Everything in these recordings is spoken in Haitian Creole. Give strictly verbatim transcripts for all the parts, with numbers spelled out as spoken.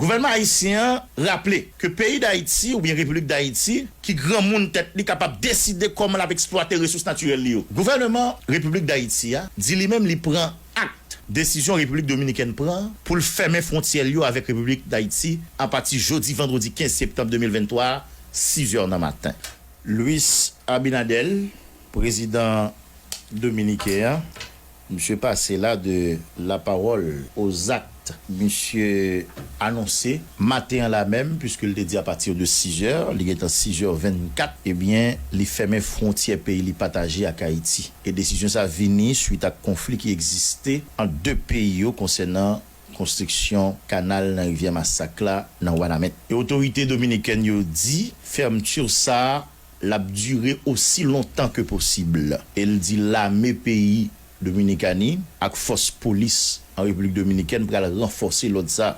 Gouvènman ayisyen an raple ke peyi Dayiti oubyen Repiblik Dayiti, ki granmoun tèt li, kapab deside kòman l ap eksplwate resous natirèl li yo. Gouvènman Repiblik Dayiti a di li menm li pran ak desizyon Repiblik Dominikèn pran pou l fèmen fwontyè l yo avèk Repiblik Dayiti apati jodi vandredi kenz septanm de mil venntwa a, sizè nan maten. Luis Abinader, prezidan dominiken an, misye pase la de la parole aux actes. Misye anonse maten an la menm, puiske l te di apati de sizè, li gentan sizè vennkat, ebyen, li fèmen fwontyè peyi li pataje ak Ayiti. E desizyon sa vini swit ak konfli ki egziste ant de peyi yo konsènan konstriksyon kanal nan rivyè Masak la nan Wanament. E otorite dominikèn yo di fèmti sa a l ap dire osi lontan ke posib. E l di lame peyi Dominikani ak fòs polis an Repiblik Dominikèn pral ranfòse lòd sa.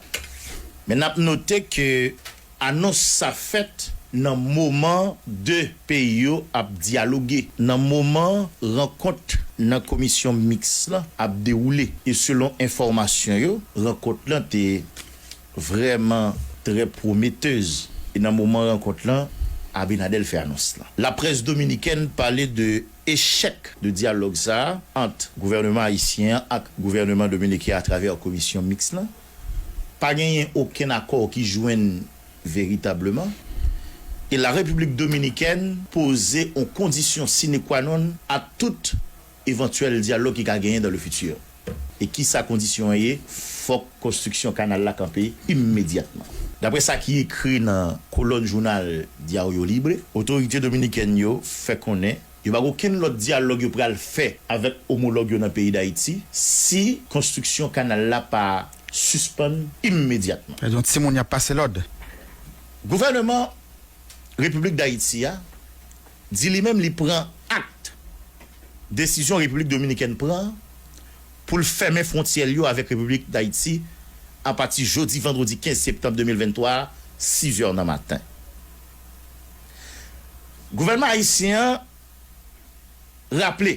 Men n ap note ke anons sa fèt nan moman de peyi yo ap dyaloge, nan moman rankont nan komisyon miks lan ap dewoule. E selon enfòmasyon yo, rankont lan te vrèman trè pwometez. E nan moman rankont lan, Abinader fè anons lan. Laprès dominikèn pale de echèk de dyalòg sa a ant gouvènman ayisyen an ak gouvènman dominiken atravè komisyon miks lan. Pa genyen okenn akò ki jwenn veritableman. E la Repiblik Dominikèn poze yon kondisyon sine qua non a tout evantyèl dyalòg ki ka genyen dans le futur. E kisa kondisyon an ye? Fòk konstriksyon kanal la kanpe imedyatman. Daprè sa ki ekri nan kolòn jounal Diario Libre, otorite dominikèn yo fè konnen yo pa gen okenn lòt dyalòg yo pral fè avèk omològ yo nan peyi Dayiti si konstriksyon kanal la pa sispann imedyatman. Pèdi yon timoun y ap pase lòd. Gouvènman Repiblik Dayiti a di li menm li pran ak desizyon Repiblik Dominikèn pran pou l fèmen fwontyè l yo avèk Repiblik Dayiti apati jodi vandredi kenz septanm de mil venntwa a, sizè nan maten. Gouvènman ayisyen an raple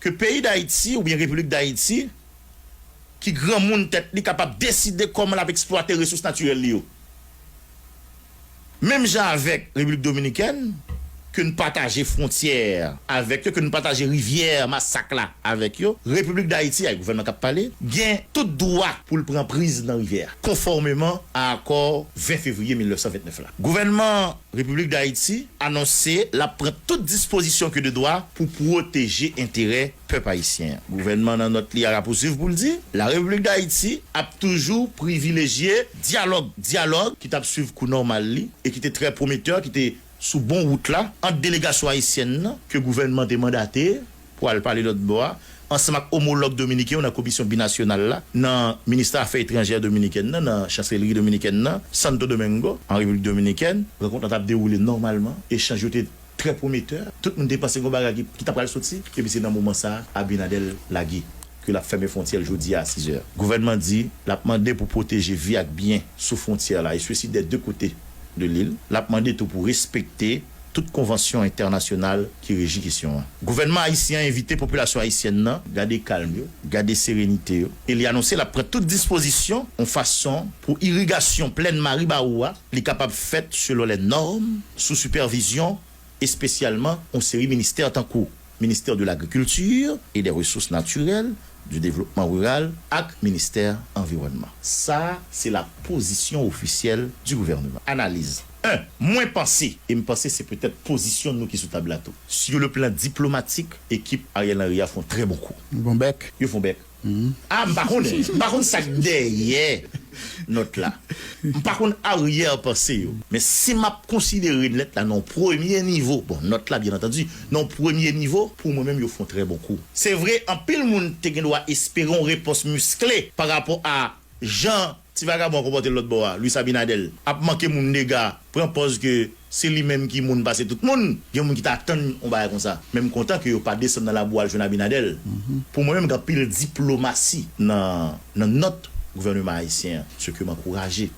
ke peyi Dayiti oubyen Repiblik Dayiti, ki granmoun tèt li, kapab deside kòman l ap eksplwate resous natirèl li yo. Menm jan avèk Repiblik Dominikèn, ke n pataje fwontyè avèk yo, ke n pataje rivyè Masak la avèk yo, Repiblik Dayiti, ak gouvènman k ap pale, gen tout dwa pou l pran priz nan rivyè a, konfòmeman a akò ven fevriye mil nèf san vennèf la. Gouvènman Repiblik Dayiti anonse l ap pran tout dispozisyon ke de dwa pou pwoteje enterè pèp ayisyen an. Gouvènman nan nòt li a rapouswiv pou l di, La Repiblik Dayiti ap toujou privilejye dyalòg, dyalòg ki t ap swiv kou nòmal li e ki te trè pwometè, ki te sou bon wout la, ant delegasyon ayisyèn nan ke gouvènman te mandate pou al pale lòt bò a, ansanm ak omològ dominiken yo nan Komisyon Binasyonal la, nan Ministè Afè Etranjè Dominikèn nan, nan Chanselri Dominikèn nan, Santo Domingo, an Repiblik Dominikèn. Rankont lan t ap dewoule nòmalman, echanj yo te trè pwometè. Tout moun te panse gen yon bagay ki, ki t ap pral soti, epi se nan moman sa a, Abinader lage ke l ap fèmen fwontyè l jodi a a sizè. Gouvènman di l ap mande pou pwoteje vi ak byen sou fwontyè la, e sesi dè de kote de lil. L ap mande tou pou respekte tout konvansyon entènasyonal ki reji kesyon an. Gouvènman ayisyen an envite popilasyon ayisyèn nan gade kalm yo, gade serenite yo, e li anonse l ap pran tout dispozisyon yon fason pou irigasyon plèn Maribawou a li kapab fèt selon lè nòm, sou sipèvizyon espesyalman yon seri ministè tankou Ministère de l'Agriculture et des Ressources Naturelles, du Développement Rural ak Ministè Anviwònman. Sa, se la pozisyon ofisyèl di gouvènman. Analiz. En, mwen panse, e m panse se petèt pozisyon nou ki sou tab la tou. Sur le plan diplomatique, ekip Ariel Henry a fè yon trè bon kou. Bon bèk. Yo fè yon bèk. A, m pa konnen. M pa konn sa k dèyè nòt la. M pa konn aryè panse yo. Men si m ap konsidere lèt la nan yon premye nivo, bon, nòt la, byen antandi, nan yon premye nivo, pou mwen menm, yo fè yon trè bon kou. Se vre, anpil moun te gen dwa espere yon repons miskle pa rapò a jan ti vagabon an konpòte l lòt bò a, Luis Abinader, ap manke moun dega, pran pòz ke se li menm ki moun pase tout moun. Gen moun ki ta atann yon bagay konsa. Men m kontan ke yo pa desann nan labou al jwenn Abinader. Pou mwen menm, gen anpil diplomasi nan, nan nòt gouvènman ayisyen an, se ke m ankouraje.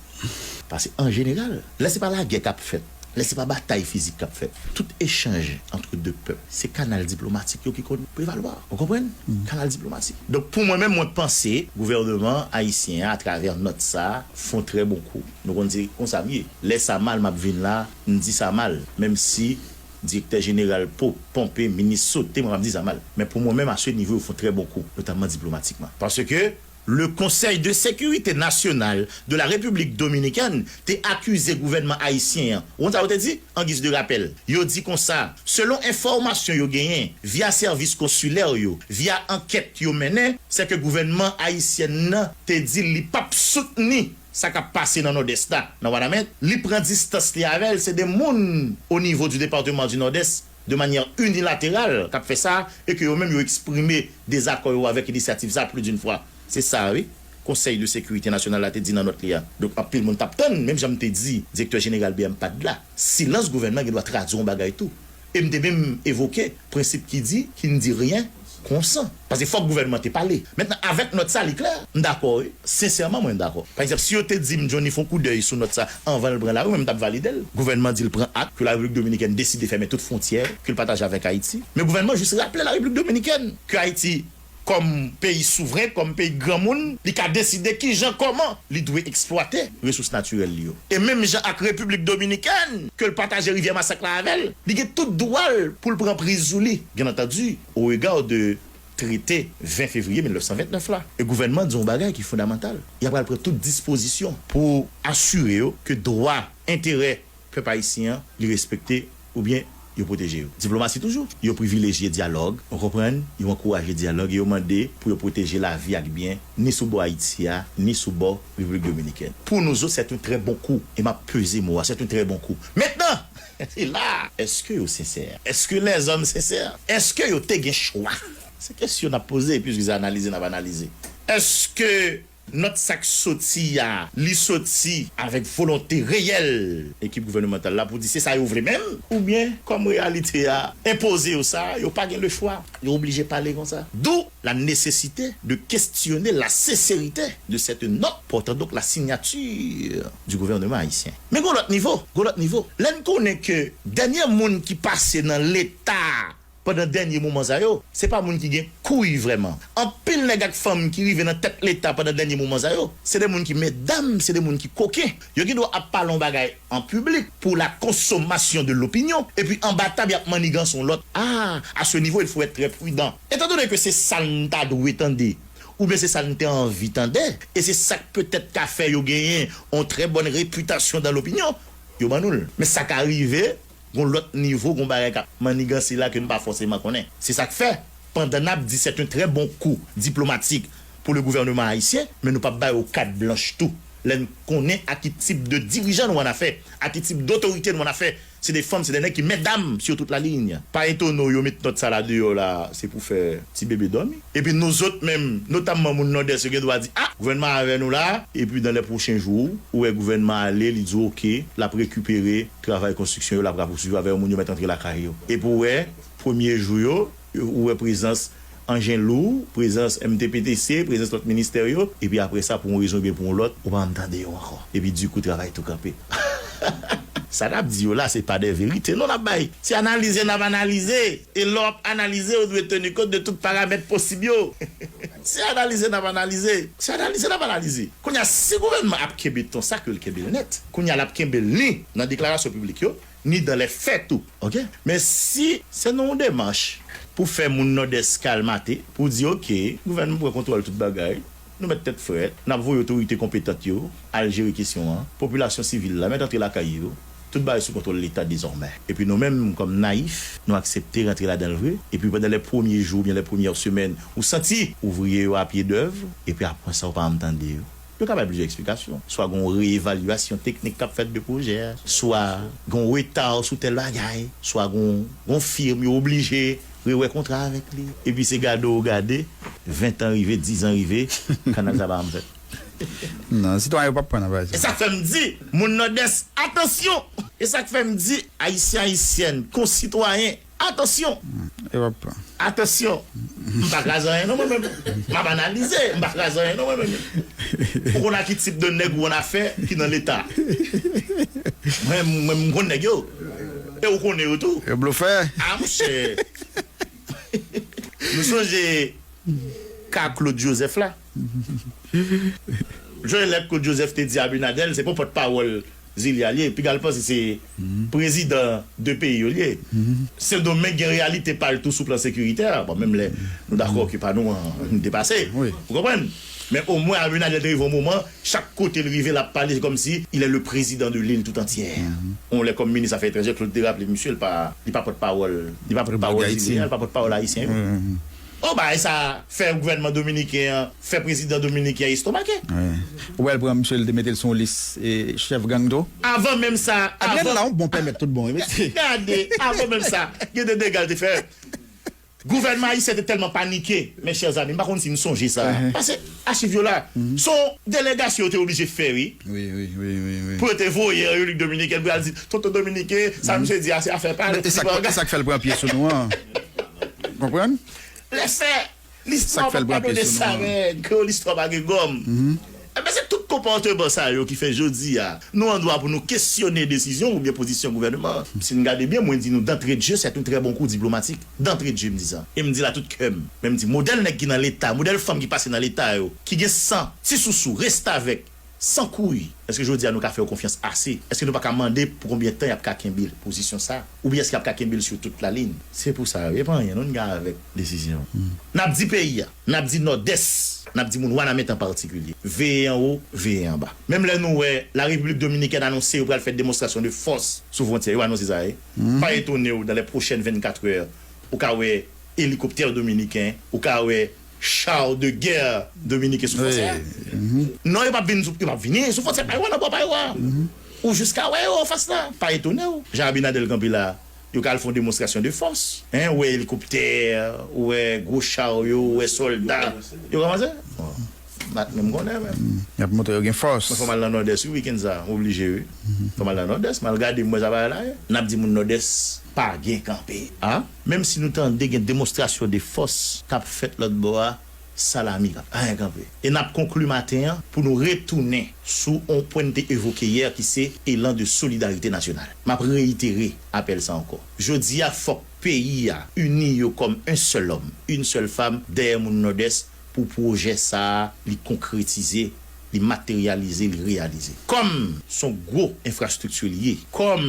Paske an jeneral, lè se pa lagè k ap fèt, Lè se pa batay fizik k ap fèt, tout echanj antre de pèp, se kanal diplomatik yo ki konn prevalwa. Ou konprann? Kanal diplomatik. Donk, pou mwen menm, mwen panse gouvènman ayisyen an, atravè nòt sa a, fè yon trè bon kou. Nou konn se konsa m ye. Lè sa mal, m ap vin la, m di sa mal. Menm si direktè jeneral po-, ponpe, minis sote, mwen p ap di sa mal. Men pou mwen menm, a se nivo, yo fè yon trè bon kou, notamman diplomatikman. Paske le Conseil de sécurité nationale de la République dominicaine te akize gouvènman ayisyen an. Ou konn sa yo te di? An giz de rapèl, yo di konsa, selon enfòmasyon yo genyen via sèvis konsilè yo, via ankèt yo mennen, se ke gouvènman ayisyen nan te di l li p ap soutni sa k ap pase nan Nòdès la, nan Wanament, li pran distans li avè l, se de moun o nivo du département du Nord-Est, de manyè inilateral, k ap fè sa, e ke yo menm yo eksprime dezakò yo avèk inisyativ sa plis d'une fwa. Se sa, wi, Konsèy de Sekirite Nasyonal la te di nan nòt li a. Donk, anpil moun t ap tann, menm jan m te di, direktè jeneral B M P A D la, silans gouvènman gen dwa tradui yon bagay tou. E m te menm evoke prensip qui dit, qui ne dit rien consent. Paske fòk gouvènman te pale. Mentnan, avèk nòt sa, li klè. M dakò, wi. Sensèman, mwen, m dakò. Pa egzanp, si yo te di m Johnny fè yon koudèy sou nòt sa anvan l pran lari, mwen, m t ap valide l. Gouvènman di l pran ak ke la Repiblik Dominikèn deside fèmen tout fwontyè ke l pataje avèk Ayiti. Men gouvènman jis raple la Repiblik Dominikèn ke Ayiti, kòm peyi souvren, kòm peyi granmoun, li ka deside kijan, kòman li dwe eksplwate resous natirèl li yo. E menm jan ak Repiblik Dominikèn, ke l pataje Rivyè Masak la avè l, li gen tout dwa l pou l pran pri sou li, byen antandi, au regard de trete ven fevriye mil nèf san vennèf la. E gouvènman di yon bagay ki fondamantal. Y ap pral pran tout dispozisyon pou asire yo ke dwa, enterè pèp ayisyen an, li respekte oubyen yo pwoteje yo. Diplomasi toujou. Yo privilejye dyalòg, ou konprann? Yo ankouraje dyalòg e yo mande pou yo pwoteje lavi ak byen, ni sou bò Ayiti a, ni sou bò Repiblik Dominikèn. Pour nous autres, c'est un très bon coup. E m ap peze mo a, c'est un très bon coup. Mentnan, se la, èske yo sensè? Èske lèzòm sensè? Èske yo te gen chwa? Se kesyon n ap poze, piske se analize n ap analize. Èske nòt sa k soti a, li soti avèk volonte reyèl ekip gouvènemantal la pou di se sa yo vle menm, oubyen kòm reyalite a enpoze yo sa, yo pa gen lechwa, yo oblije pale konsa. D'où la nécessité de questionner la sincérité de cette note portant donc la signature du gouvernement haïtien. Men gon lòt nivo, gon lòt nivo. Lè n konnen ke dènye moun ki pase nan Leta pandan dènye moman sa yo, se pa moun ki gen kouy vrèman. Anpil nèg ak fanm ki rive nan tèt Leta pandan dènye moman sa yo, se de moun ki medam, se de moun ki koken. Yo gen dwa ap pale yon bagay an piblik pour la consommation de l'opinion, epi anba tab y ap manniganse yon lòt. Ah, à ce niveau, il faut être très prudent. Etandone ke se sa n ta dwe tande, oubyen se sa n te anvi tande, e se sa k petèt ka fè yo genyen yon trè bòn repitasyon dans l'opinion, yo ban nou l. Men sa ka rive, gon lòt nivo, gon bagay k ap manniganse la ke n pa fòseman konnen. Se sa k fè, pandan n ap di c'est un très bon coup diplomatique pour le gouvernement haïtien, men nou p ap ba yo kat blanch tou. Lè n konnen a ki tip de dirijan nou annafè, a ki tip dotorite nou annafè, se de fanm, se de nèg ki medam sur toute la ligne. Pa etone w yo met nòt sa la deyò la, se pou fè ti bebe dòmi. Epi nou zòt menm, notamman moun Nòdès yo gen dwa di, ah, gouvènman avè nou la, epi dans les prochains jours, ou wè gouvènman ale, li di oke, l ap rekipere travay konstriksyon yo, l ap rapousuiv avè yo, moun yo mèt antre lakay yo. Epi ou wè, premye jou yo, ou wè prezans anjen lou, prezans M T P T C, prezans lòt ministè yo, epi apre sa, pou yon rezon oubyen pou yon lòt, ou pa janm tande yo ankò. Epi dikou, travay tou kanpe. Sa n ap di yo la, se pa de verite non n ap bay. Se analize n ap analize. E lè w ap analize, ou dwe teni kont de tout paramèt posib yo. Se analize n ap analize. Se analize n ap analize. Kounye a, si gouvènman ap kenbe ton sa, ke l kenbe l nèt. Kounye a, l ap kenbe l li nan deklarasyon piblik yo, ni dans les faits tou. Oke? Men si se nan yon demach pou fè moun Nòdès kalmate, pou di, oke, gouvènman pran kontwòl tout bagay, nou mèt tèt frèt, n ap voye otorite konpetant yo al jere kesyon an, popilasyon sivil la mèt antre lakay yo, tout bagay sou kontwòl Leta dezòmè. Epi nou menm, kòm nayif, nou aksepte rantre ladan l vre, epi pandan lè premye jou oubyen lè premyè semèn, ou santi ouvriye yo a pye dèv, epi apre sa, ou pa janm tande yo. Yo ka bay plizyè eksplikasyon. Swa gon reevalyasyon teknik k ap fèt de pwojè a, swa gon reta sou tèl bagay, swa gon, gon fim yo oblije rewè kontra avèk li. Epi se gade w gade, ven tan rive, diz an rive, kanal sa pa janm fèt. Non, sitwayen yo p ap pran nan bagay sa. E sa k fè m di, moun Nòdès, atansyon! E sa k fè m di, Ayisyen, Ayisyèn, konsitwayen, Atansyon! Atansyon! M pa kraze anyen non mwen menm. M ap analize, m pa kraze anyen non mwen menm. Ou konn a ki tip de nèg ou annafè ki nan Leta. Mwen, mwen, m konn nèg yo. E ou konnen yo tou. Yo blofè. A, monchè. Nou sonje ka Claude Joseph la. Jwenn lèt Claude Joseph te di Abinader, se pa pòtpawòl Zilya l ye. Piga l panse se prezidan de peyi yo l ye. Sendomeng gen reyalite pa l tou sou plan sekiritè. Bon, menm lè nou dakò ke pa nou an depase. Ou konprann? Men omwen Abinader te rive yon moman, chak kote l rive, l ap pale, se kòmsi il est le président de l'île tout entière. Yon lè kòm minis afè etranjè, Claude te raple misye, li pa, li pa pòtpawòl, li pa pòtpawòl Zilya, li pa pòtpawòl ayisyen yo. O, bagay sa fè gouvènman dominiken an, fè prezidan dominiken an estomake. Ou wè l pran misye, l te mete l sou yon lis e chèf gang tou. Avan menm sa, avan la, yon bon pèmèt tout bon. Gade, avan menm sa, gen de dega l te fè. Gouvènman ayisyen te tèlman panike, mes chers amis, m pa konn si n sonje sa. Paske achiv yo la. Se yon delegasyon yo te oblije fè, wi. Pou yo te voye an Repiblik Dominikèn, pou y al di, tonton Dominiken, sa misye di a, se afè pa l. E sa k fè l pran pye sou nou an. Konprann? Lè fè, listwa pa padone sa, men kreyòl listwa pa gen gòm. Enben, se tout konpòteman sa yo ki fè jodi a, nou an dwa pou nou kesyone desizyon oubyen pozisyon gouvènman an. Si n gade byen, mwen di nou, d'entrée de jeu, c'est un très bon coup diplomatique. D'entrée de jeu, m di sa. E m di l a tout kè m. Men m di, modèl nèg ki nan Leta, modèl fanm ki pase nan Leta yo, ki gen san, ti sousou, restavèk, san kouy. Èske jodi a nou ka fè yo konfyans ase? Èske nou pa ka mande pou konbyen tan y ap ka kenbe pozisyon sa? Oubyen èske y ap ka kenbe l sou tout lalin? Se pou sa, e pa anyen, non, n gen avèk desizyon. N ap di peyi a, n ap di Nòdès, n ap di moun Wanament an patikilye. Veye anwo, veye anba. Menm lè nou wè Larepiblik Dominikèn anonse yo pral fè demonstrasyon de fòs sou fwontyè, yo anonse sa, wi. Pa etone w, dans les prochaines vingt-quatre heures, ou ka wè elikoptè dominiken, ou ka wè char de guerre dominiken sou fwontyè a. Non, yo p ap vin sou, yo p ap vini sou fwontyè pa yo a, nan bò pa yo a. Ou jis ka wè yo anfas la. Pa etone w. Jan Abinader kanpe la, yo ka al fè yon demonstrasyon de fòs. Hein, ou wè elikoptè, ou wè gwo cha yo, ou wè sòlda. Yo kòmanse? Bon, m pa t menm konnen menm. Y ap montre yo gen fòs. Mwen fò m al nan Nòdès, wi, wikenn sa. M oblije, wi. Fò m al nan Nòdès, m al gade, m wè sa bagay la ye. N ap di moun Nòdès, pa gen kanpe. A? Menm si nou tande gen demonstrasyon de fòs k ap fèt lòt bò a, salami k ap, anyen kanpe. E n ap konkli maten an pou nou retounen sou yon pwen n te evoke yè ki se elan de solidarite nasyonal. M ap reyitere apèl sa ankò. Jodi a, fòk peyi a ini yo kòm un seul homme, une seule femme dèyè moun Nòdès pou pwojè sa a li konkretize, li materyalize, li reyalize. Kòm s on gwo enfrastrikti li ye, kòm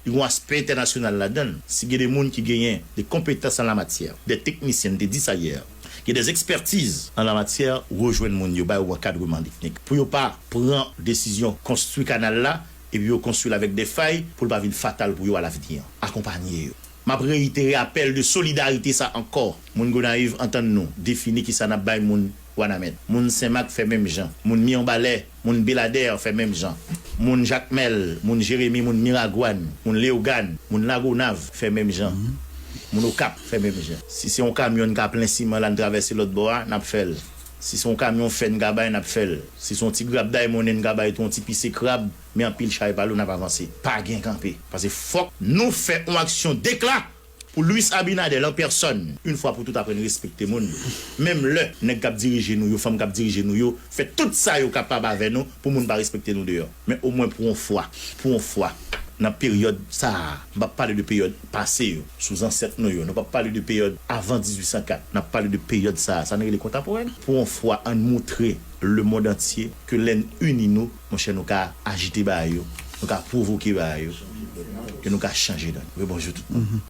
li gon aspè entènasyonal ladan l, si gen de moun ki genyen de konpetans an la matyè, de teknisyen, m te di sa yè, gen de ekspètiz an la matyè, rejwenn moun yo, ba yo ankadreman teknik. Pou yo pa pran desizyon konstwi kanal la, epi yo konstwi l avèk de fay, pou l pa vin fatal pou yo alavni an. Akonpanye yo. M ap reyitere apèl de solidarite sa ankò. Moun Gonayiv, antann nou, defini kisa n ap bay moun Wanament. Moun Senmak fè menm jan. Moun Miranbalè, moun Beladè fè menm jan. Moun Jakmèl, moun Jeremi, moun Miragwàn, moun Leyogàn, moun Lagonav fè menm jan. Moun Okap fè menm jan. Si se yon kamyon n ka plen siman la n travèse lòt bò a, n ap fè l. Si se yon kamyon fè n ka bay, n ap fè l. Si se yon ti grab daymonnen n ka bay tou, yon ti pise krab, men anpil chay pa lou, n ap avanse. Pa gen kanpe. Paske fòk nou fè yon aksyon dekla pou Luis Abinader an pèsòn, yon fwa pou tout aprann respekte moun. Menm lè nèg k ap dirije nou yo, fanm k ap dirije nou yo, fè tout sa yo kapab avè nou pou moun pa respekte nou deyò. Men omwen pou yon fwa, pou yon fwa, nan peryòd sa a, m p ap pale de peryòd pase yo, sou zansèt nou yo, nou p ap pale de peryòd avan dizuit san kat, n ap pale de peryòd sa a, sa n rele kontanporèn. Pou yon fwa, ann moutre lemonn antye ke lè n ini nou, monchè, nou ka ajite bagay yo, nou ka pwovoke bagay yo, e nou ka chanje donn. Rebonjou tout moun.